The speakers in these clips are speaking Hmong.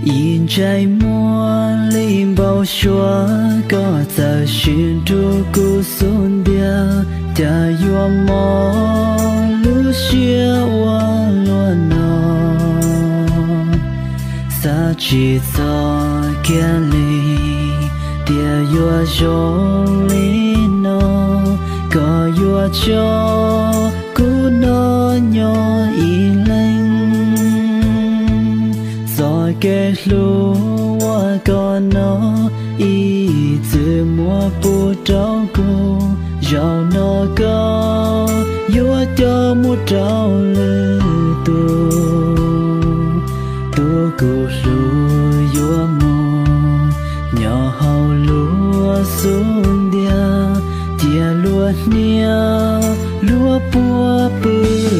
Ib ntsais muag li npau suav, koj txawm siv nrug kuv xub ntiag, cas yuav mob lub siab ua luaj no. Xav tsis txog kiag li tias yuav zoo li no, koj yuav tso kuv noj nyob ib leeg. Txoj kev hlub uas koj no ib txwm muab pub rau kuv, zaum no koj yuav coj mus rau lwm tus. Tus kuv hlub yuav mus nyob hauv luag xub ntiag, cia luag hnia luag puag pw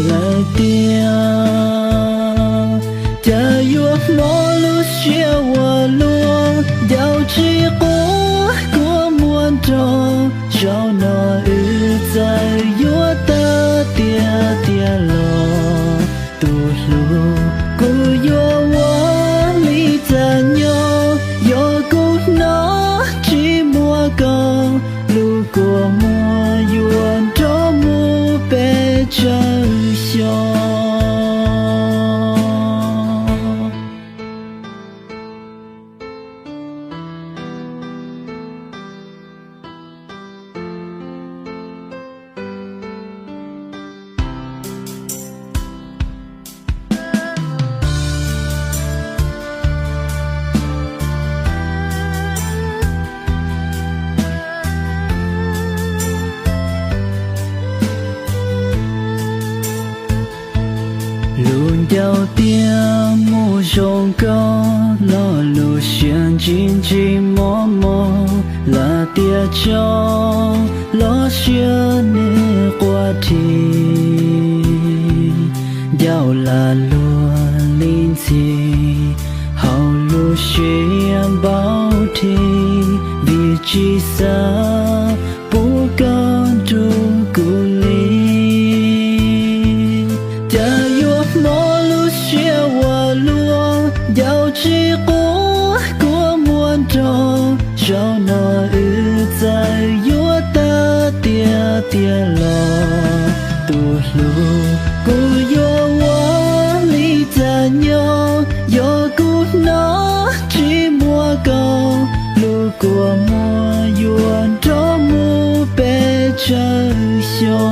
lawm tiag. Cas yuav mob lub siab ua luaj, ncauj tsis quav kua muag nrog, zaum no wb txawm yuav tag tiag tiag los. Tus hlub, kuv yuav ua li cas nyob, yog kuv hnov tsis muaj koj, lub kua muag yuav nrov mus pes tsawg xyoo. Lub ncauj tias mus zoo nkauj los lub siab ntsim ntsim mob mob, lam tias tso los siab nws quaj dhi. Ncauj lam luag li ntxhi, hauv lub siab npau dhi, vim tsis xav pub koj nrug kuv li. Cas yuav mob lub siab ua luaj, ncauj tsis quav kua muag nrog, zaum no wb txawm yuav tag tiag tiag los. Tus hlub, kuv yuav ua li cas nyob, yog kuv hnov tsis muaj koj, lub kua muag yuav nrov mus pes tsawg xyoo.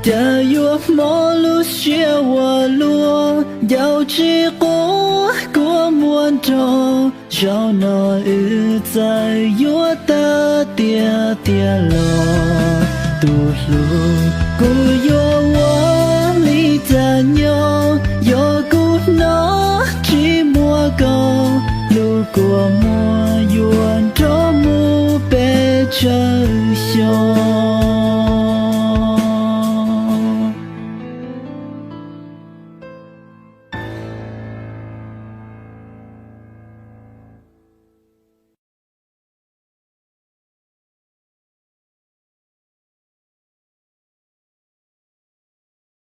Cas yuav mob lub siab ua luaj, ncauj tsis quav kua muag nrog, zaum no wb txawm yuav tag tiag tiag los. Tus hlub, kuv yuav ua li cas nyob, yog kuv hnov tsis muaj koj, lub kua muag yuav nrov mus pes tsawg xyoo.